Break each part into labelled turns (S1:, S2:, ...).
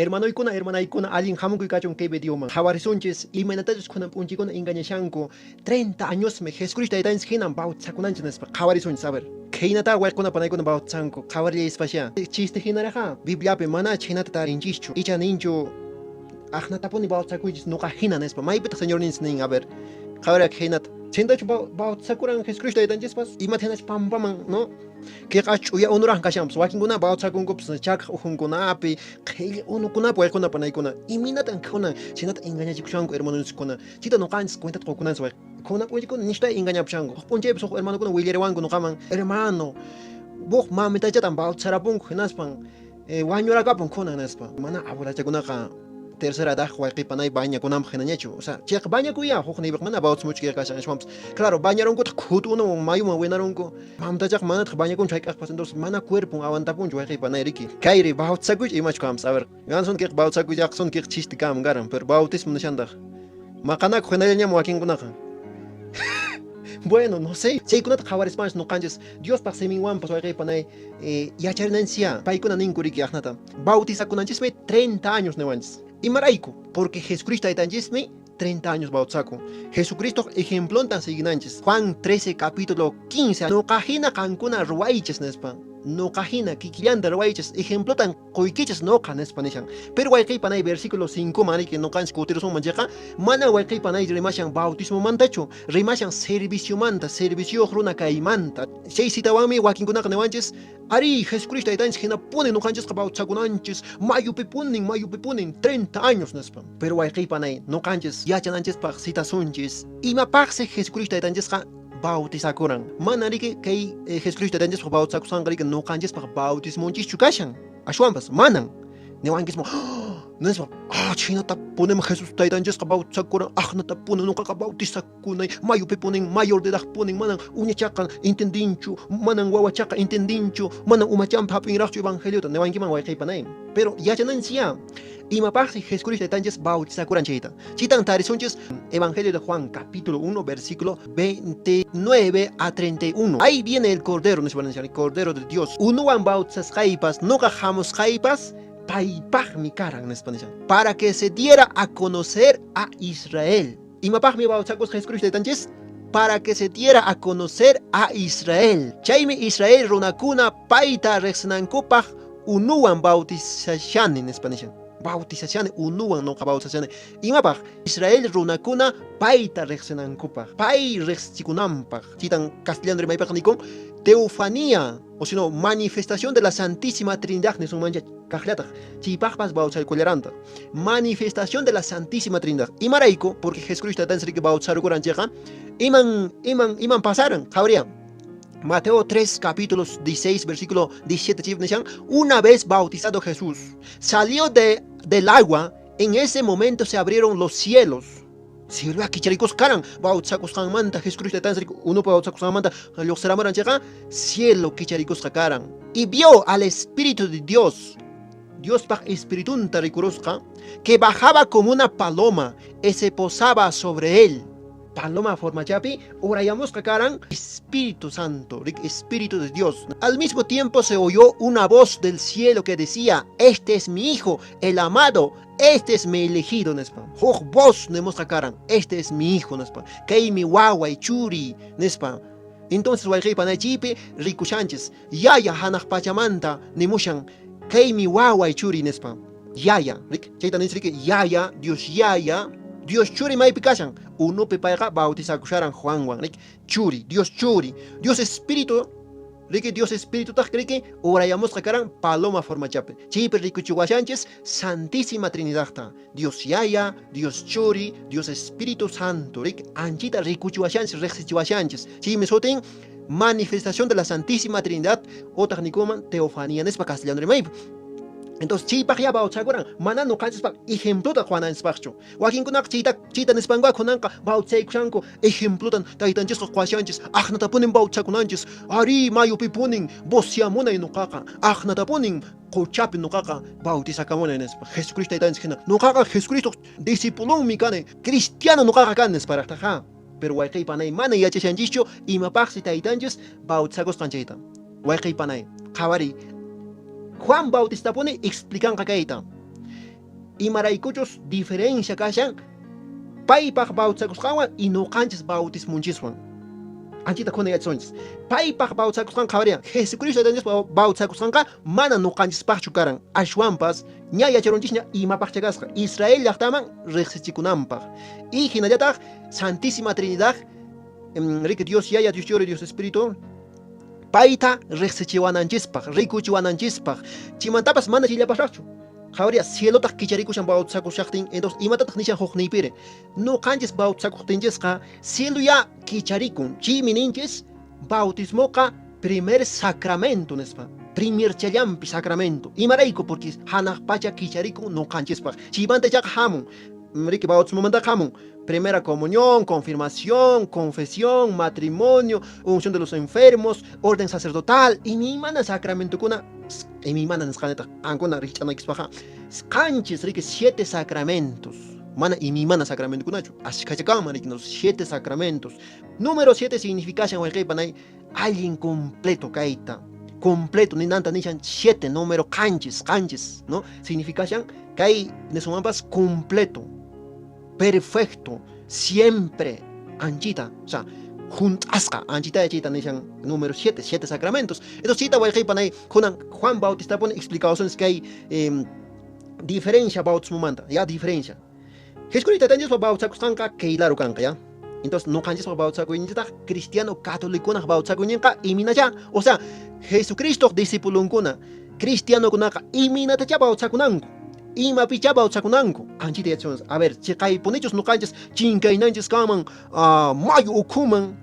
S1: Hermanoykuna, hermanaykuna, allin hamukuy kachun kay videoman. Qhawarisunchis imaynatachus kunan p'unchaykuna engañashanku. 30 añosmi Jesucristo taytanchis hinan bautizakunanchis nispa. Qhawarisunchis, a ver. Khaynata wayquna panaykuna bautizanku. Qhawarillayspashá. Chiste hinaraqá. Bibliapi mana chhaynata tarinchischu. Icha ninchu aqnatapuni bautizakuychis noqa hina nispa. Maypitaq Señorninchis nin, a ver. Qhawariya khaynata. Chhaynatachu bautizakuran Jesucristo taytanchispas? Imata hinachu pampaman, no? Kayqa ch'uya unuraq kashanpas. Wakinkuna bautizakunkupas chakaq ukhunkunapi, qhilli unukunapi wayquna panaykuna. Imaynatan kunan chhaynata engañachikushanku hermanonchiskuna? Chayta noqanchis cuentata qokunanchis wayqe. Kunan p'unchaykuna nishta engañapushanku. Huk p'unchaypis huk hermanokuna willariwanku noqaman, hermano, huk mamitachatan bautizarapunku hinaspan wañurakapun kunan nispa. Mana abuelachakunaqa tercera edad wayqe panay bañakunanpaq hinañachu. O sea, chayqa bañakuyá huk nivel mana bautismochu kayqa kashan ashwanpas. Claro, bañarunkutaq khutu unuwan mayuman winarunku. Mamtachaqa manataq bañakunchu hayk'aqpas, entonces mana cuerpon aguantapunchu wayqe panay riki. Kayri bautizakuychu imachu kanpas? A ver, ganson kayqa bautizakuy aqson kayqa chiste kanman karan, pero bautismo nishantaq. Maqanakuq hinallañam wakinkunaqa. Bueno, no sé. Chaykunata qhawarispanchis noqanchis Diospaq siminwanpas wayqe panay yacharinanchisyá. Paykuna ninku riki aqnata. Bautizakunanchismi 30 años niwanchis. Imarayku? Porque Jesucristo taytanchismi 30 años bautizakun. Jesucristoq ejemplontan siguinanchis. Juan 13 capítulo 15. Noqa hina qankuna ruwaychis nispa. Noqa hina kikillanta ruwaychis. Ejemplotan qoykichis noqa nispa nishan. Pero wayqey panay versículo 5 man riki noqanchis kutirusunman chayqa, mana wayqey panay rimashan bautismomantachu, rimashan serviciomanta, servicioyuq runa kaymanta. Chay citawanmi wakinkunaqa niwanchis, arí, Jesucristo taytanchis hinapuni noqanchisqa bautizakunanchis, mayupipunin, mayupipunin, 30 años nispa. Pero wayqey panay, noqanchis yachananchispaq citasunchis, imapaqsi Jesucristo taytanchisqa bautizakuran. Mana riki kay Jesucristo taytanchispaq bautizakusqanqa riki noqanchispaq bautismonchischu kashan. Ashwanpas manan. Niwankisman, nispa, chhaynatapunim Jesús taytanchisqa bautizakuran, aqnatapuni noqaqa bautizakunay, mayupipunin, mayor de edadpunin, manan uñachaqa entendinchu, manan wawachaqa entendinchu, manan umachanpa hap'inraqchu evangeliota, niwankiman wayqey panay. Pero yachananchisyá imapaqsi Jesucristo taytanchis bautizakuran chayta. Chaytan tarisunchis Evangelio de Juan, capítulo 1, versículo 29 a 31. Ahí viene el Cordero, nispa nishan, el Cordero de Dios. Unuwan bautizasqaypas, noqa hamusqaypas, paypaqmi karan, nispa nishan. Para que se diera a conocer a Israel. Imapaqmi bautizakusqa Jesucristo taytanchis? Para que se diera a conocer a Israel. Chaymi Israel runakuna payta riqsinankupaq unuwan bautizashani, nispa nishan. Bautizashani, unuwan noqa bautizashani. Imapaq? Israel runakuna payta riqsinankupaq, pay riqsichikunanpaq. Chaytan castellano rimaypiqa nikun teofanía, o sino manifestación de la Santísima Trinidad nisunmancha kaqllataq. Chaypaqpas bautizaykullarantaq. Manifestación de la Santísima Trinidad. Imarayku? Porque Jesucristo taytanchis riki bautizarukuran chayqa, iman, iman, iman pasaran? Qhawariya. Mateo 3, capítulos 16, versículo 17, chaypi nishan, una vez bautizado Jesús, salió del agua, en ese momento se abrieron los cielos. Cielo kicharikusqa karan, bautizakusqanmanta, Jesucristo taytanchis riki unupa bautizakusqanmanta lluqsiramuran chayqa, cielo kicharikusqa karan. Y vio al Espíritu de Dios, Diospaq Espiritunta rikurusqa, que bajaba como una paloma y se posaba sobre él. Paloma formachapi urayamusqa karan Espíritu Santo, Espíritu de Dios. Al mismo tiempo se oyó una voz del cielo que decía, este es mi hijo, el amado, este es mi elegido, nispa. Huk voz nimusqa karan, este es mi hijo, nispa. Kaymi waway churi, nispa. Entonces wayqey panay chaypi rikushanchis, yaya hanaq pachamanta nimushan, kaymi waway churi, nispa. Yaya, rik, chayta ninchis riki, yaya, Dios yaya, Dios churi maypi kashan, unupi payqa bautizakusharan Juanwan, rik, churi, Dios churi, Dios espíritu, riki, Dios espiritutaq riki, urayamusqa karan paloma formachapi. Chaypi rikuchiwashanchis Santísima Trinidadta, Dios yaya, Dios churi, Dios Espíritu Santo, rik, anchita rikuchiwashanchis, riqsichiwashanchis. Chaymi sutin manifestación de la Santísima Trinidad, otaq nikuman teofanía nispa castellano rimaypi. Entonces chaypaq ya bautizakuran, mana noqanchispaq ejemplota qowananchispaqchu. Wakinkunaqa chayta nispankuqa kunanqa bautizaykushanku, ejemplotan taytanchisqa qowashanchis, aqnatapunin bautizakunanchis, arí mayupipunin bociamunay noqaqa, aqnatapunin qochapi noqaqa bautizakamunay nispa. Jesucristo taytanchis hina, noqaqa Jesucristo discipulonmi kani, cristiano noqaqa kani nisparaqtaqa. Pero wayqey panay mana yachashanchischu imapaqsi taytanchis bautizakusqan chayta. Wayqey panay, qhawariy, Juan Bautistapuni explicanqa kayta. Imaraykuchus diferencia kashan paypaq bautizakusqanwan y noqanchis bautismonchiswan. Anchita khuna yachasunchis. Paypaq bautizakusqan qhawariyan. Jesucristo Taytanchispa bautizakusqanqa mana noqanchispaqchu karan. Ashwanpas ña yacharunchisña imapaqcha kasqa. Israel llaqtaman riqsichikunanpaq. Y hinallataq Santísima Trinidad, riki Dios Yaya, Dios Churi, Dios Espíritu, payta riqsichiwananchispaq, rikuchiwananchispaq. Chaymantapas mana chayllapasraqchu. Qhawariya, cielotaq kicharikushan bautizakushaqtin, entonces imatataq nishan hukniypiri? Noqanchis bautizakuqtinchisqa cielo ya kicharikun. Chaymi ninchis bautismoqa primer sacramento nispa. Primerchallanpi sacramento. Imarayku? Porque hanaq pacha kicharikun noqanchispaq. Chaymanta ichaqa hamun. Riki bautismomantaqa hamun primera comunión, confirmación, confesión, matrimonio, unción de los enfermos, orden sacerdotal, imaymana sacramentokuna, imaymana nisqanitaq qankuna rikch'anaykispaqa qanchis riki 7 sacramentos. Mana imaymana sacramentokunachu, ashkhacha kanman riki 7 sacramentos. Número 7 significashan wayqeypanay allin completo kayta. Completo ninanta nishan 7 número qanchis, qanchis, ¿no? Significashan kay nisunmanpas completo, perfecto, siempre anchita, o sea, junt'asqa anchita yachayta nishan número 7, 7 sacramentos. Entonces chayta wayqeypanay kunan Juan Bautista pone explicaciones kay diferencia bautismomanta, ya diferencia. Jesucristo Taytanchispa bautizakusqanqa kaylaru kanqa, ya. Entonces noqanchispa bautizakuyninchistaq cristiano católiconaq bautizakuyninqa iminacha, o sea, Jesucristoq discipulonkuna cristianokunaqa iminatacha bautizakunanku, imapicha bautizakunanku, anchita yachasunchis. A ver, chiqaypunichus noqanchis chinkaynanchis kanman mayu ukhuman,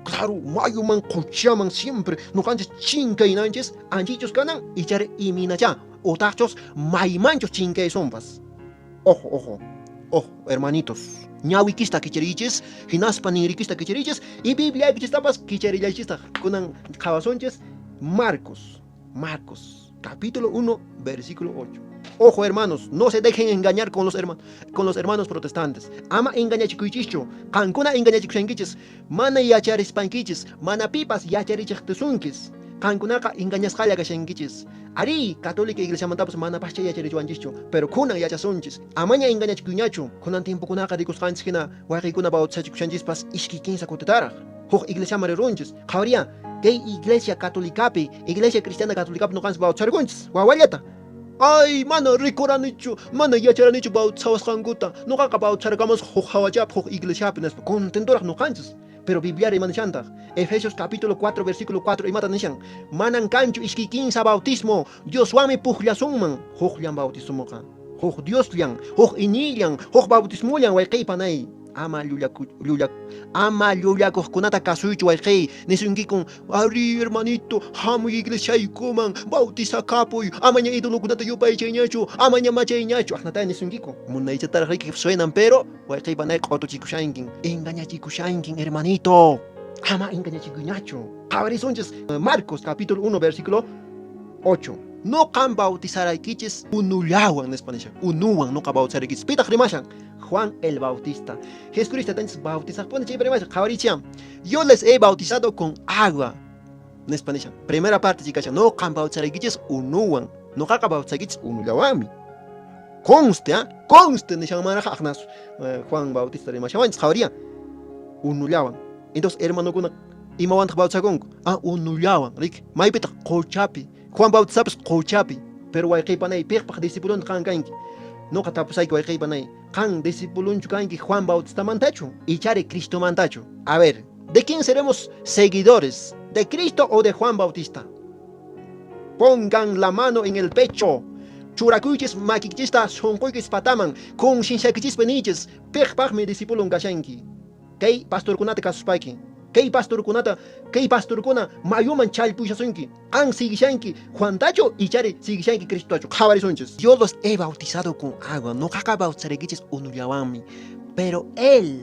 S1: claro, mayuman, qochaman siempre noqanchis chinkaynanchis anchichus kanan ichari iminacha, utaqchus maymanchus chinkaysunpas. Ojo, ojo, ojo, hermanitos. Ñawikista kichariychis, hinaspa ninrikista kichariychis, y Bibliaykichistapas kicharillaychistaq. Kunan qhawasunchis Marcos, Marcos, capítulo 1, versículo 8. Ojo, hermanos, no se dejen engañar con los hermanos protestantes. Ama engañachikuychischu, qankuna engañachikushankichis, mana yacharispankichis, mana pipas yacharichiqtusunkis. Qankunaqa engañasqalla kashankichis. Ari, católica iglesiamantapas mana pascha yacharichiwanchischu, pero kunan yachasunchis. Amaña engañachikuyñachu. Kunan tiempokunaqa rikusqanchis hina wayqiykuna bautizachikushanchispas iskay kinsa kutitaraq. Huk iglesiaman rirunchis. Qhawariya, kay iglesia católicapi, iglesia cristiana católicapi noqanchis bautizarkunchis, wawallata. Ay, mana rikuranichu, mana yacharanichu bautizawasqankuta. Noqaqa bautizarkamus huk hawachapi, huk iglesiapi nispa. Contentoraq noqanchis. Pero Biblia ima nishantaq? Efesios capítulo 4, versículo 4 imata nishan? Manan kanchu iskay kinsa bautismo, Dioswanmi pukllasunman. Hukllan bautismoqa. Huk Diosllan, huk inillan, huk bautismollan wayqeypanay. Ama llullakuqkunata kasuychu wayqey. Nisunkikun, ari hermanito, hamuy iglesiaykuman, bautizakapuy, amaña idolokunata yupaychayñachu, amaña machayñachu. Aqnatay nisunkiku. Munaychataraq riki suenan, pero wayqeypanay q'utuchikushankin, engañachikushankin, hermanito. Ama engañachikuyñachu. Qhawarisunchis Marcos capítulo 1, versículo 8. Noqan bautizaraykichis unullawan nispa nishan. Unuwan noqa bautizaraykichis. Pitaq rimashan? Juan el Bautista. Jesucristo tanchis bautizaqpuni chaypi rimashan. Qhawarichiyan. Yo les he bautizado con agua. Nispa nishan. Primera parte chikashan. Noqan bautizaraykichis unuwan. Noqaqa bautizaykichis unullawanmi. Conste, ¿ah? Conste nishanmanraqa aqnas Juan Bautista rimashawanchis. Qhawariyan. Unullawan. Entonces, hermanokuna imawantaq bautizakunku? Ah, unullawan. Riki. Maypitaq qochapi. Juan Bautistapas qochapi. Pero wayqeypanay piqpaq discipulonta qan kanki? Noqa tapusayki wayqeypanay, qan discipulonchu kanki Juan Bautistamantachu? Ichari Cristomantachu? A ver, ¿de quién seremos seguidores? ¿De Cristo o de Juan Bautista? Pongan la mano en el pecho. Churakuychis makikichista sunquykis pataman, concienciakichispa niychis, piqpaqmi discipulon kashanki. Kay pastorkunata kasuspayki. Kay pastorkunata, kay pastorkuna mayuman challpushasunki. Qan sigishanki Juantachu ichari sigishanki Cristotachu. Qhawarisunchis. Yo los he bautizado con agua. Noqaqa bautizaraykichis unullawanmi. Pero él,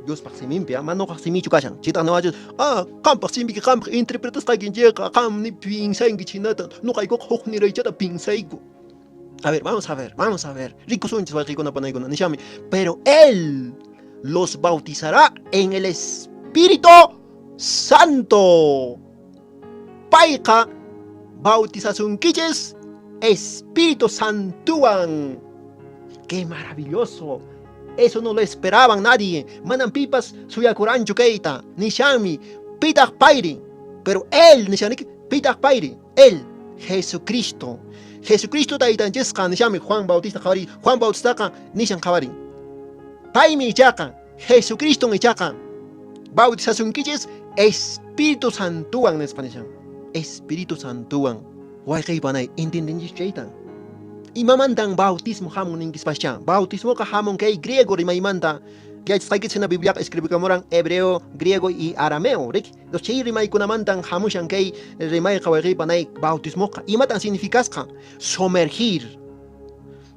S1: Diospaq siminpi, mana noqaq simichu kashan. Chaytaq niwachis, ah, qampaq simiyki qampaq interpretasqaykinchikqa, qam ni pinsanki chinata. Noqaykuqa huk niraychata pinsayku. A ver, vamos a ver, vamos a ver. Rikusunchis wayqiykuna panaykuna nishami. Pero él los bautizará en el Espíritu Santo. Payqa bautizasunkichis Espíritu Santuwan. ¡Qué maravilloso! Eso no lo esperaban nadie. Manan pipas suyakuranchu kayta. Nishanmi pitaq payri. Pero él nishaniki pitaq payri. Él, Jesucristo. Jesucristo taytanchisqa nishanmi Juan Bautista qhawari. Juan Bautistaqa nishan qhawari. Paymi ichaqa, Jesucriston ichaqa bautizasunkichis Espíritu Santowan nispa nishan. Espíritu Santowan. Wayqey panay, entendinchis chayta? Imamantan bautismo hamun ninkispascha? Bautismoqa hamun kay griego rimaymanta. Yachasqaykichis hina Bibliaqa escribikamuran hebreo, griego y arameo, riki? Entonces chay rimaykunamantan hamushan kay rimayqa wayqey panay bautismoqa. Imatan significasqa? Sumergir.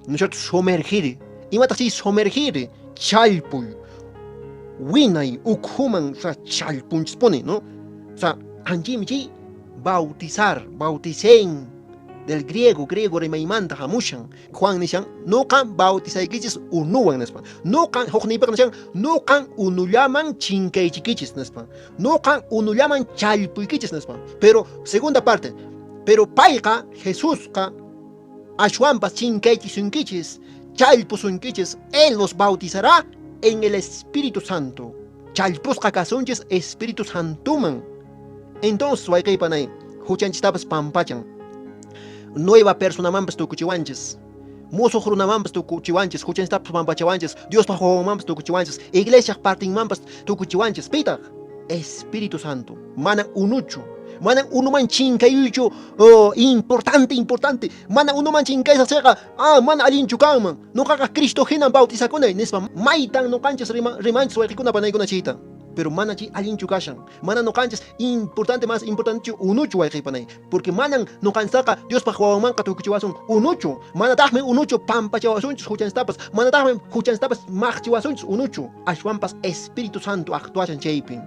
S1: ¿No es cierto? Sumergir. Imataq chay sumergir? Challpuy. Winay ukhuman, o sea, challpunchispuni, ¿no? O sea, anchimi chay bautizar, bauticen del griego, griego rimaymanta hamushan. Juan nishan, nuqan bautizaykichis unuwan nispa. Nuqan hukniypiqa nishan, nuqan unullaman chinkaychikichis nispa. Nuqan unullaman challpuykichis nispa. Pero segunda parte, pero payqa Jesusqa ashwanpas chinkaychisunkichis, challpusunkichis, él nos bautizará en el Espíritu Santo. Challpusqa kasunchis Espíritu Santoman. Entonces, wayqey panay, huchanchistapas pampachan. Nueva personamanpas tukuchiwanchis. Musuq runamanpas tukuchiwanchis, huchanchistapas pampachawanchis, Diospaq wawanmanpas tukuchiwanchis, iglesiaq partinmanpas tukuchiwanchis. Pitaq? Espíritu Santo. Mana unuchu. Manan unuman chinkayuychu, oh, importante, importante. Mana unuman chinkaysa chayqa, mana allinchu kanman. Nuqaqa Cristo hinan bautizakunay nispa maytan nuqanchis rimanchis wayqikuna panaykuna chayta. Pero mana chay allinchu kashan. Mana nuqanchis importante, más importantechu unuchu wayqey panay. Porque manan nuqanchistaqa Diospaq wawanmanqa tukuchiwasun unuchu. Manataqmi unuchu pampachawasunchis huchanchistapas. Manataqmi huchanchistapas maqchiwasunchis unuchu. Ashwanpas Espíritu Santo actuashan chaypi.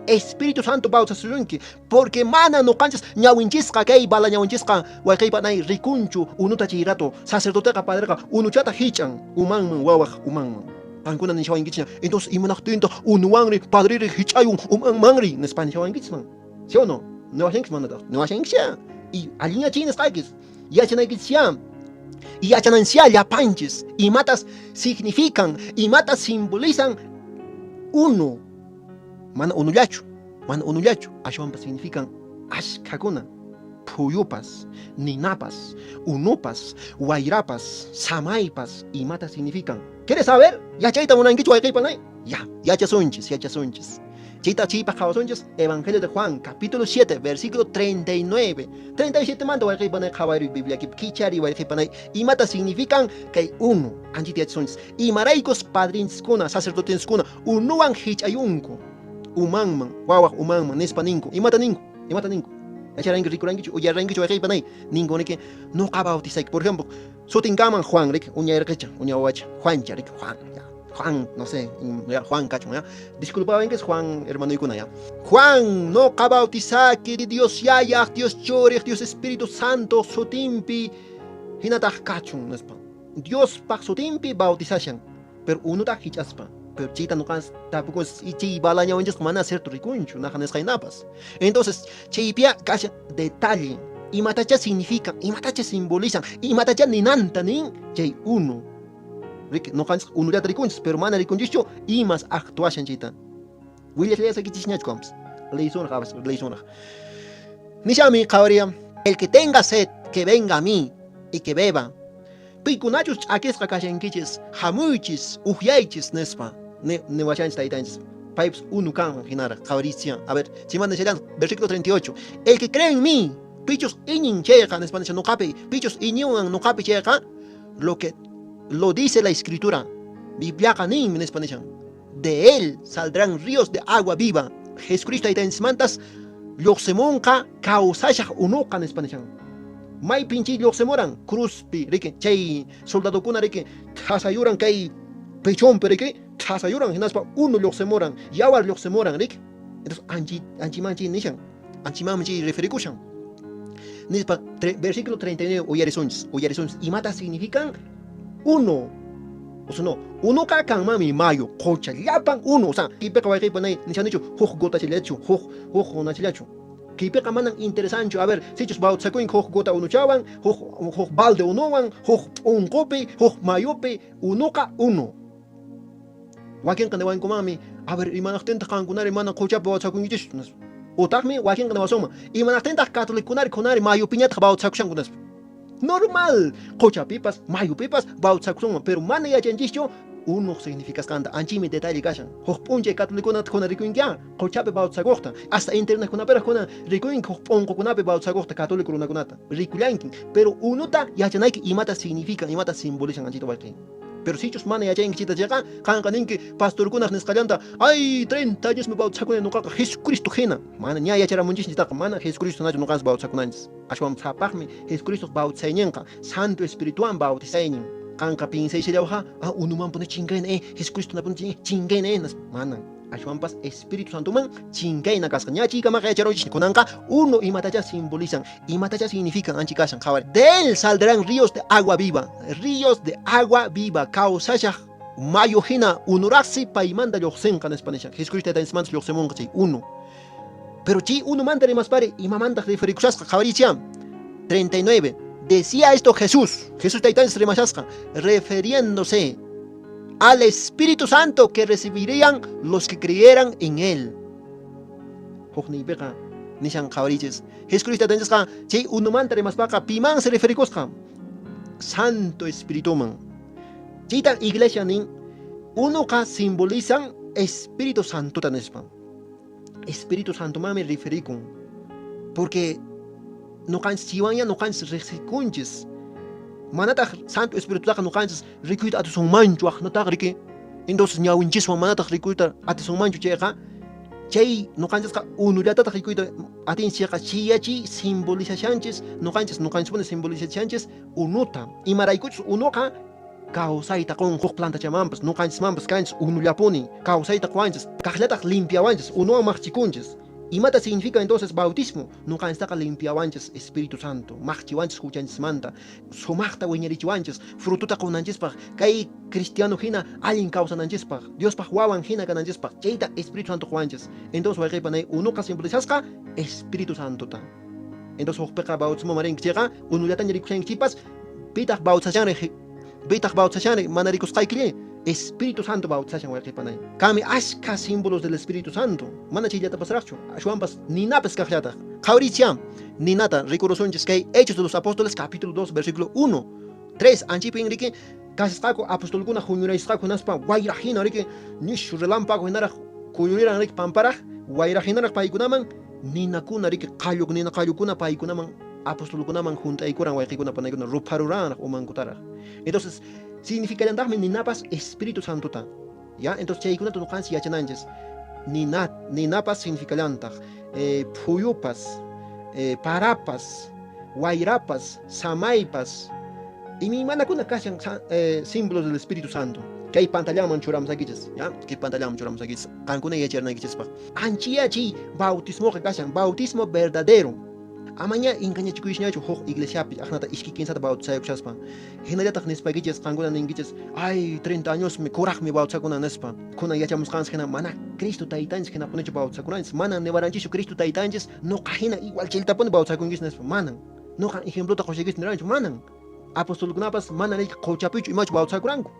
S1: Espíritu Santo bautizasunki. Porque mana nuqanchis ñawinchisqa kay bala ñawinchisqa wayqey panay rikunchu unuta chay rato. Sacerdoteqa padreqa unuchata hich'an umanman wawaq umanman. Qankuna nishawankichis, entonces imanaqtintaq unuwanri padreri hich'ayun umanmanri nispa nishawankichisman. ¿Sí o no? Niwashankis manataq. Niwashankisya. Y allinyachiy nisqaykis. Yachanaykichis. Y yachananchis llapanchis. Imatas significan, imatas simbolizan unu. Mana unullachu. Mana unullachu. Ashwanpas significan ashkhakuna. Phuyupas, ninapas, unupas, wayrapas, samaypas, imata significan. ¿Quieres saber? Yachayta munankichu wayqey panay? Ya, yachasunchis, yachasunchis. Chayta chaypaq qhawasunchis Evangelio de Juan, capítulo 7, versículo 39. 37 manta wayqey panay qhawariy Bibliakipi kichari wayqey panay. Imata significan kay unu, anchita yachasunchis. Imaraykus padrinchiskuna, sacerdotenskuna, unuwan hich'ayunku. Umanman, wawaq umanman, nispa ninku. Imata ninku? Imata ninku? Yacharanki, rikurankichu, uyarankichu wayqey panay? Ninku niki, nuqa bautizayki. Por ejemplo, sutin kanman Juan, riki, uña irqicha, uña wawacha, Juancha, riki, Juan, ya. Juan, no sé, ya, Juan kachun, ya. Disculpawankichis Juan hermanoykuna, ya. Juan, nuqa bautizaki Dios Yayaq, Dios Churiq, Dios Espíritu Santo sutinpi hinataq kachun, nispa. Diospaq sutinpi bautizashan, pero unutaq hich'aspa. Pero chayta nuqanchis tapukunchis, y chay bala ñawinchisqa mana cierto rikunchu, naqa nisqaynapas. Entonces, chaypiya kashan detalle, imatacha significan, imatacha simbolizan, imatacha ninanta nin chay unu. Riki, nuqanchis unullata rikunchis, pero mana rikunchischu imas actuashan chayta. Willashallasakichisñachu kampas. Leysunaq, leysunaq. Nishami qhawariya, el que tenga sed, que venga a mí y que beba. Pikunachus ch'akisqa kashankichis, hamuychis, uhyaychis nispa. Niwashanchis taytanchis. Paypas unu kanman hinaraq qhawarisya. A ver, chaymanta nishallan, versículo 38. El que cree en mí, pichus iñin chayqa, nispa nishan nuqapi, pichus iñiwan nuqapi chayqa, lo que lo dice la escritura, Bibliaqa ninmi nispa nishan. De él saldrán ríos de agua viva. Jesucristo taytanchismantas lluqsimunqa kawsashaq unuqa nispa nishan. Maypin chay lluqsimuran cruzpi, riki, chay soldadokuna riki thasayuran kay pechonpi riki, thasayuran hinaspa unu lluqsimuran, yawar lluqsimuran riki. Entonces anchiman chay nishan, anchimanmi chay referikushan. Nispa versículo 39 uyarisunchis, uyarisunchis. Imata significan unu? O sea, no, unuqa kanmanmi mayu, qocha, llapan unu, o sea, kaypiqa wayqey panay nishanichu huk gotachallachu, huk nachallachu. Kaypiqa manan interesanchu, a ver, sichus bautizakunki huk gota unuchawan, huk balde unuwan, huk p'unqupi, huk mayupi, unuqa unu. Wakinqa niwankumanmi, a ver, imanaqtintaq qankunari mana quchapi bautizakunkichischu, nispa. Utaqmi wakinqa niwasunman, imanaqtintaq catolicokunari kunari mayupiñataq bautizakushanku, nispa. Normal, quchapipas, mayupipas bautizakusunman, pero mana yachanchischu unuq significasqanta, anchimi detalle kashan. Huk p'unchay catolicokunata kuna rikunkiá quchapi bautizakuqta, hasta internetkunapiraq kuna rikunki huk p'unqukunapi bautizakuqta católico runakunata, rikullankin. Pero unuta yachanayki imata significan, imata simbolizan anchita wayqi. Pero sichus mana yachanki chayta chayqa, qanqa ninki pastorkunaq nisqallanta, ay, 30 añosmi bautizakuni nuqaqa Jesucristo hina. Mana ña yacharamunchis chaytaqa, mana Jesucristo hinachu nuqanchis bautizakunanchis. Ashwan sapaqmi Jesucristoq bautizayninqa, Santo Espirituwan bautizaynin. Qanqa piensayshallawqa, ah, unumanpuni chinkayna, Jesucristo hinapuni chinkayna, nispa. Manan. Ashwanpas Espíritu Santoman chinkayna kasqa. Ña chaykamaqa yacharunchis. Kunanqa unu imatachá simbolizan, imatachá significan anchi kashan. Qhawari. De él saldrán ríos de agua viva, ríos de agua viva, kawsashaq mayu hina unuraqsi paymanta lluqsinqa nispa nishan. Jesucristo taytanchismanta lluqsimunqa chay unu. Pero chay unumanta rimaspari imamantaq referikushasqa? Qhawarichiyá. 39. Decía esto Jesús, Jesús taytanchis rimashasqa, refiriéndose al Espíritu Santo que recibirían los que creyeran en él. Hukniypiqa nishan qhawarichis. Jesucristo taytanchisqa chay unumanta rimaspaqa pimansi referikusqa? Santo Espirituman. Chaytan iglesia nin, unuqa simbolizan Espíritu Santota nispa. Espíritu Santomanmi referikun. Porque nuqanchis chaywanña nuqanchis riqsikunchis. Manataq Santo Espiritutaqa nuqanchis rikuyta atisunmanchu aqnataq riki. Entonces ñawinchiswan manataq rikuyta atisunmanchu chayqa, chay nuqanchisqa unullatataq rikuyta atinchis chayqa chiyachiy simbolizashanchis nuqanchis nuqanchispuni simbolizashanchis unuta. Imaraykuchus unuqa kawsayta qun huk plantachamanpas, nuqanchismanpas kanchis unullapuni, kawsayta quwanchis, kaqllataq limpiawanchis, unuwan maqchikunchis. Imata significa entonces bautismo? Nuqanchistaqa limpiawanchis Espíritu Santo, maqchiwanchis huchanchismanta, sumaqta wiñarichiwanchis, frututa qunanchispaq, kay cristiano hina allin kawsananchispaq, Diospaq wawan hina kananchispaq, chayta Espíritu Santo quwanchis. Entonces wayqeypanay unuqa simbolizasqa Espíritu Santota. Entonces hukpiqa bautismoman rinki chayqa unullataña rikushankichipas, pitaq bautizashanri, pitaq bautizashanri mana rikusqaykilli? Espíritu Santo bautizashan wayqeypanay. Kanmi ashka símbolos del Espíritu Santo, mana chayllatapas-raqchu, ashwanpas ninapas kaqllataq. Qhawarichiyá ninata rikurusunchis kay Hechos de los Apóstoles capítulo 2 versículo 1, 3 anchipin riki kasasqaku apostolkuna huñurayasqaku hinaspa wayra hina riki nishu relámpago hinaraq kuyuriran riki pamparaq wayra hinaraq paykunaman ninakuna riki qallu nina qallukuna paykunaman apostolkunaman hunt'aykuran wayqikuna panaykuna rupharuranraq umankutaraq. Entonces significallantaqmi ninapas Espíritu Santota. Ya, entonces chaykunata nuqanchis yachananchis. Nina, ninapas significallantaq phuyupas, parapas, wayrapas, samaypas, imaymanakuna kashan símbolos del Espíritu Santo. Kay pantallaman churamusakichis, ya, kay pantallaman churamusakichis, qankuna yacharnaykichispaq. Anchiyachiy bautismoqa kashan, bautismo verdadero. Amaña engañachikuyshñachu huk iglesiapi aqnata iskay kinsata bautizayakushaspa. Hinallataq nispaykichis qankuna ninkichis, ay, 30 añosmi kuraqmi bautizakuna nispa. Kunan yachamusqanchis hina mana Cristo taytanchis hinapunichu bautizakunanchis. Manan niwaranchischu Cristo taytanchis nuqa hina igual chayllapuni bautizakunkichis nispa. Manan. Nuqa ejemplota qusaykichis niranchu, manan. Apostolkunapas mana riki quchapichu imachu bautizakuranku.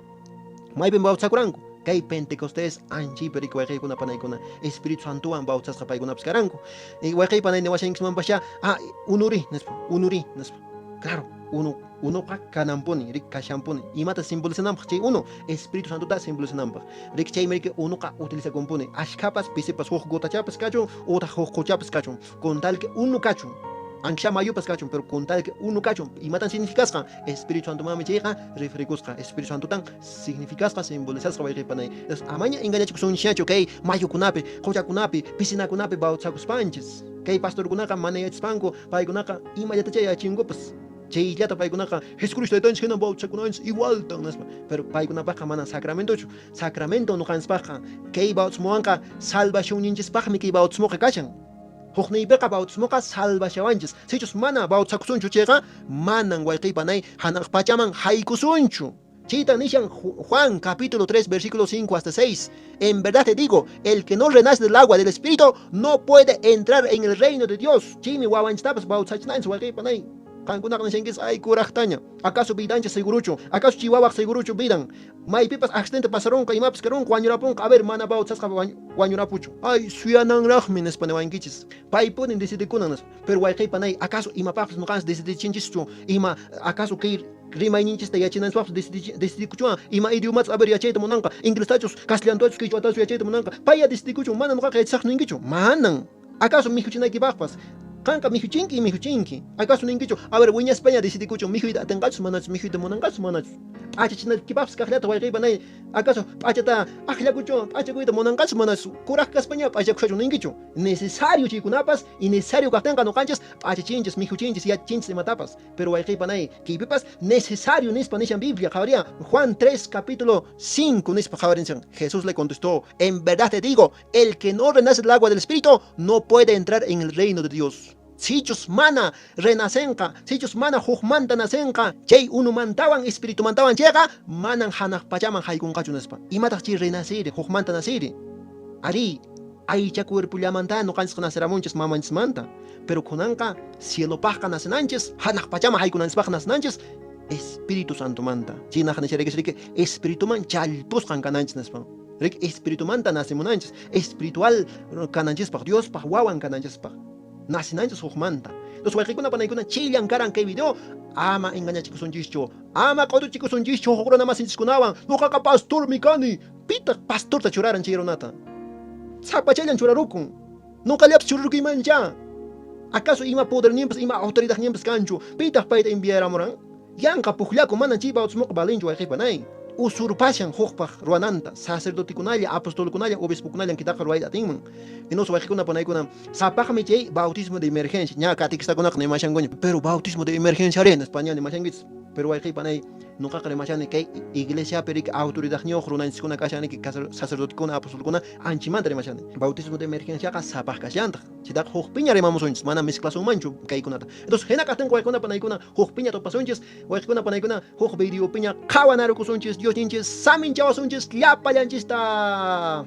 S1: Maypin bautizakuranku? Kay Pentecostés anchaypi riki wayqiykuna panaykuna Espíritu Santowan bautizasqa paykunapas karanku. Wayqiy panay niwashankismanpaschá, ah, unuri nispa, unuri nispa. Claro, unu unuqa kananpuni, riki kashanpuni. Imata simbolizananpaq chay unu? Espíritu Santota simbolizananpaq. Riki chaymi riki unuqa utilizakunpuni. Ashkhapas pisipas huk gotachapas kachun utaq huk quchapas kachun. Con tal que unu kachun. Aunque sea mayupas kachun, pero con tal que unu kachun. Imatan significasqa? Espíritu Santomanmi chayqa referikusqa. Espíritu Santotan significasqa, simbolizasqa wayqipanay. Entonces, amaña engañachikusunchikñachu kay mayukunapi, quchakunapi, piscinakunapi bautizakuspanchis. Kay pastorkunaqa mana yachaspanku, paykunaqa imallatachá yachinkupas. Chayllata paykunaqa Jesucristo taytanchis hina bautizakunanchis igualtan nispa. Pero paykunapaqqa mana sacramentochu. Sacramento nuqanchispaqqa kay bautismowanqa salvacionninchispaqmi kay bautismoqa kashan. Hukniypiqa bautismoqa salvashawanchis. Sichus mana bautizakusunchu chayqa manan wayqiypanay hanaq pachaman haykusunchu. Chaytan nishan Juan capítulo 3 versículo 5 hasta 6. En verdad te digo, el que no renace del agua del Espíritu no puede entrar en el reino de Dios. Chaymi wawanchistapas bautizachinanchis wayqey panay. Qankunaqa nishankichis, ay, kuraqtaña. Acaso vidanchis seguruchu? Acaso chay wawaq seguruchu vidan? Maypipas accidente pasarunqa, imapas karunqa, wañurapunqa. A ver, mana bautizasqa wañurapuchu. Ay, suyananraqmi nispa niwankichis. Paypunin decidikunan nispa. Pero wayqey panay, acaso imapaqpas nuqanchis decidichinchishchu? Ima, acaso kay rimayninchista yachananchikpaqpas decidikuchuan? Ima idiomatas, a ver, yachayta munanqa? Inglestachus, castellanotachus, quechuatachus yachayta munanqa? Paya decidikuchun, mana nuqaqa yachasaqchu ninkichu? Manan. Acaso mikhuchinaykipaqpas? Qanqa mikhuchinki, mikhuchinki. Acaso ninkichu, a ver, wiñaspaña decidikuchun mikhuyta atinqachus manachus, mikhuyta munanqachus manachus? P'achachinaykipaqpas kaqllata wayqey panay, acaso p'achata akllakuchun, p'achakuyta munanqachus manachus, kuraq kaspaña p'achakushachun ninkichu? Necesario chaykunapas, y necesario kaqtinqa nuqanchis p'achachinchis, mikhuchinchis, yachachinchis imatapas. Pero wayqey panay, kaypipas necesario nispa nishan Biblia, qhawaria Juan 3 capítulo 5 nispa qhawarinchik. Jesús le contestó, en verdad te digo, el que no renace del agua del Espíritu no puede entrar en el reino de Dios. Sichus mana renacenqa, sichus mana hukmanta nacenqa, chay unumantawan espiritumantawan chayqa, manan hanaq pachaman haykunqachu nispa. Imataq chay renaciri, hukmanta naciri? Ari, aycha cuerpollamanta nuqanchis naceramunchis mamanchismanta, pero kunanqa cielopaqqa nacenanchis, hanaq pachaman haykunanchispaq nacenanchis Espíritu Santomanta. Chaynaqa nisharaykichis, espirituman challpusqan kananchis nispa. Riki, espiritumanta nacemunanchis, espiritual kananchispaq, Diospaq wawan kananchispaq. Nacinanchis hukmanta. Entonces wayqikuna panaykuna, chillan karan kay video, ama engañachikusunchischu, ama q'utuchikusunchischu huk runa masinchiskunawan. Nuqaqa pastormi kani. Pitaq pastorta churaran chay runata? Sapachallan churarukun. Nuqallapis churarukuymancha. Acaso ima poderninpas, ima autoridadninpas kanchu? Pitaq payta enviaramuran? Yanqa pukllaku, mana chay bautismoqa valinchu wayqey panay. Usurpashan hukpaq ruwananta, sacerdotekunalla, apostolkunalla, obispokunalla kitaqa ruwayta atinman. Entonces wayqikuna panaykuna, sapaqmi chay bautismo de emergencia, ña catequistakunaqa nimashankuña, pero bautismo de emergencia ari nispa ña nimashankichis. Pero wayqey panay, nuqaqa rimashani kay iglesiapi riki autoridadniyuq runanchiskuna kashan riki sacerdotekuna, apostolkuna anchimanta rimashani. Bautismo de emergenciaqa sapaq kashallantaq. Chaytaqa huk piña rimamusunchis, mana mezclasunmanchu kaykunata. Entonces hina kaqtinqa wayqikuna panaykuna, huk piña tupasunchis, wayqikuna panaykuna, huk video piña qhawanarukusunchis, Diosninchis saminchawasunchis llapallanchista.